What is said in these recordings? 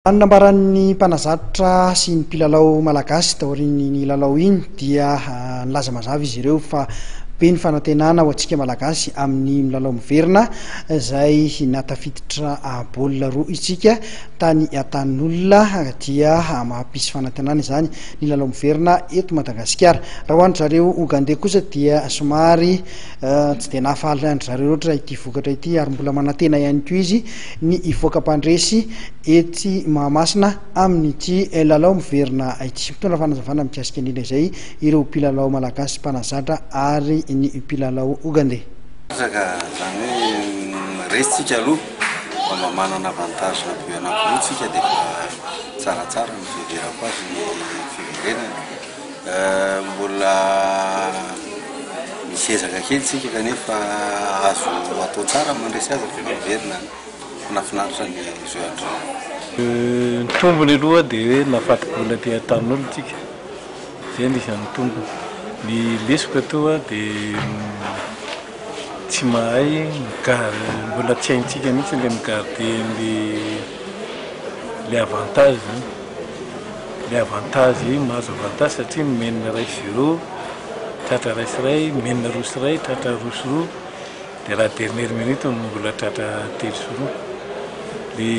Raha ny nambaran'ny mpanazatra sy ny mpilalao malagasy taorian'iny lalao iny dia nilaza mazava izy ireo fa be ny fanantenana ho antsika malagasy amin'ny milalao miverina izay nahatafiditra baolina roa isika tany an-tanin'olona dia mampisy fanantenana izany ny lalao miverina eto Madagasikara. Raha ho an-dry zareo Ougandais kosa dia somary tsy dia nahafaly an-dry zareo loatra ity vokatra ity ary mbola manantena ihany koa izy ny hivoaka mpandresy etsy Mahamasina amin'ity lalao miverina ity. Mitondra fanazavana mikasika indrindra izay ireo mpilalao malagasy mpanazatra ary ny mpilalao ogandey. Tanjaka izany hoe resy tsika aloha fa mba manana avantage be anankiroa tsika dia efa tsaratsara ny fiheverako azy ny fiverenana. Mbola misy ezaka kely tsika kanefa azo atao tsara ny mandresy azy rehefa miverina any. Nahafinaritra ny jeu androany. Ny tombony aloha dia hoe nahafaty baolina aty an-tanin'olona tsika, izay no isan'ny tombony. Ny lesoka toa dia tsy mahay mi-gar- mbola tsy haintsika mihitsy ilay mi-garder an'ilay avantage izany. Ilay avantage, mahazo avantage satria mena 1-0, tratra 1-1, mena 2-1, tratra 2-2. Dia raha dernière minute no mbola tratra 3-2. Le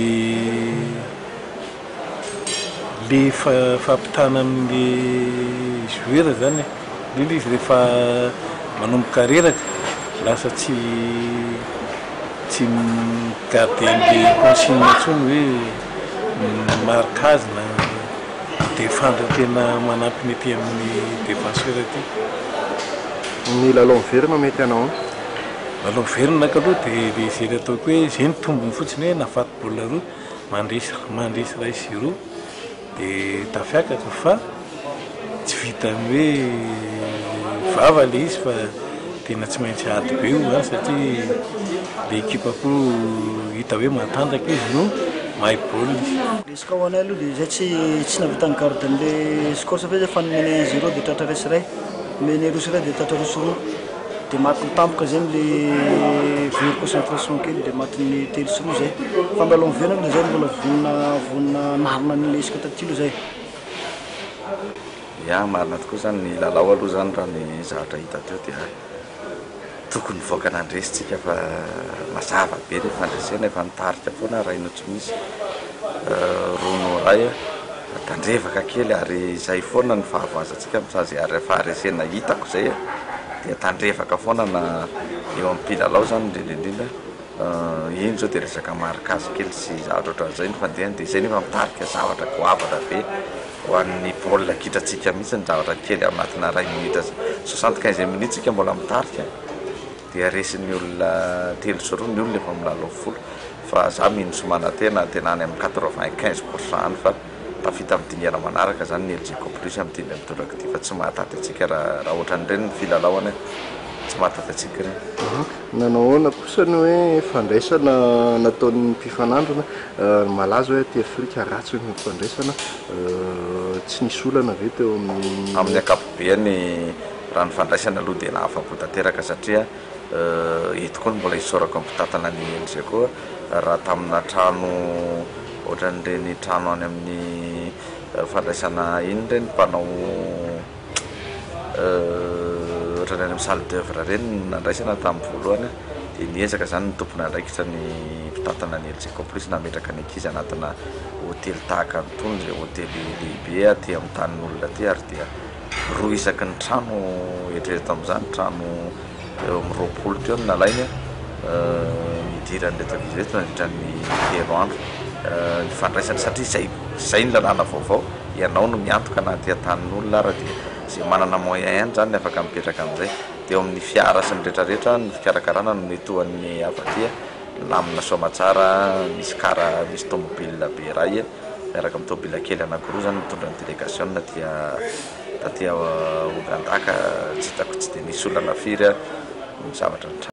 le fampitana amin'le joueur zany e, indrindra izy rehefa manomboka reraka lasa tsy tsy mi-garder an'le consigne intsony hoe mi-marque azy na mi-defendre tena manampy ny aty amin'ny défenseur aty. Ny lalao miverina mety hanao ahoana? Lalao miverina ka aloha dia le izay ataoko hoe izay ny tombony fotsiny hoe nahafaty baolina roa, mandresy mandresy 1-0 dia tafiakatra fa tsy vitan'ny hoe vava le izy fa tena tsy maintsy ady be io zany satria le ekipa koa hita hoe matanjaka izy no mahay baolina izy. Le score ho anay aloha dia izay tsy tsy nahavita ni garde an'le score satria efa nomena 1-0 dia tratra 1-1, nomena 2-1 dia tratra 2-2 dia matin'ny tampoka zay le very concentration kely dia matin'ny 3-2 zay fa mbola miverina aloha dia zay mbola vonona vonona hanarina an'le score taty aloha zay. Ya, marina tokoa izany, ny lalao aloha izany raha ny zavatra hita teo dia tokony nivoaka nandresy tsika fa mazava be ny fandresena, efa nitarika foana raha ino tsy misy roa noho iray, tandrevaka kely ary izay foana ny fahavoazantsika amin'ny sazy ary faharesena hitako izay dia tandrevaka foana na eo amin'ny mpilalao izany indrindra indrindra. Iny zao dia resaka marquage kely sy zavatra ohatran'izay no fandehany dia izay nefa mitarika zavatra goavana be ho an'ny baolina kitrantsika mihitsy ny zavatra kely ao anatina iray minitra 75 minutes tsika mbola mitarika dia resin'ny olona 3-2 ny olona efa milalao folo fa za mino sy manantena tena any amin'ny 95 pourcent any fa tafita amin'ny dingana manaraka zany ny Elgeco Plus amin'ity indray mitoraka ity fa tsy mahataty antsika raha raha ohatran'ireny ny filalaoana tsy mahataty antsika ireny. Nanao ahoana kosa ny hoe fandraisana nataon'ny mpifanandrina? Malaza hoe aty Afrika ratsy ny fandraisana, tsy nisy olana ve teo amin'ny. Amin'ny ankapobeny raha ny fandraisana aloha dia nahafa-po tanteraka satria eto koa no mbola isaorako ny mpitantana ny Elgeco raha tamina trano ohatran'ireny trano any amin'ny fandraisana iny ireny mpanao ohatran'ny any amin'ny salle d'oeuvre ireny no nandraisana tamin'ny voalohany dia niezaka izany ny tompon'andraikitra ny mpitantana ny Elgeco Plus nametraka ny ankizy anatina hotely tahaka an'itony izay hotely lehibe aty amin'ny tanin'olona aty ary dia roa isaky ny trano eritrereto amin'izany trano eo amin'ny 20 teo no nalainy nidiran'ireto ankizy ireto nandritra ny 3 andro ny fandraisana satria izay izay ny lalàna vaovao ianao no miantoka na aty an-tanin'olona ara dia izay manana moyen ihany zany ny afaka mipetraka amin'izay dia eo amin'ny fiara sy ny rehetrarehetra ny fikarakarana no netoan'ny avy aty lamina soamatsara misy kara misy tomobile be iray miaraka amin'ny tomobile kely anankiroa zany mitondra ny délégation aty taty Ouganda ka tsy hitako tsy dia nisy olana firy ny zavatra nitranga.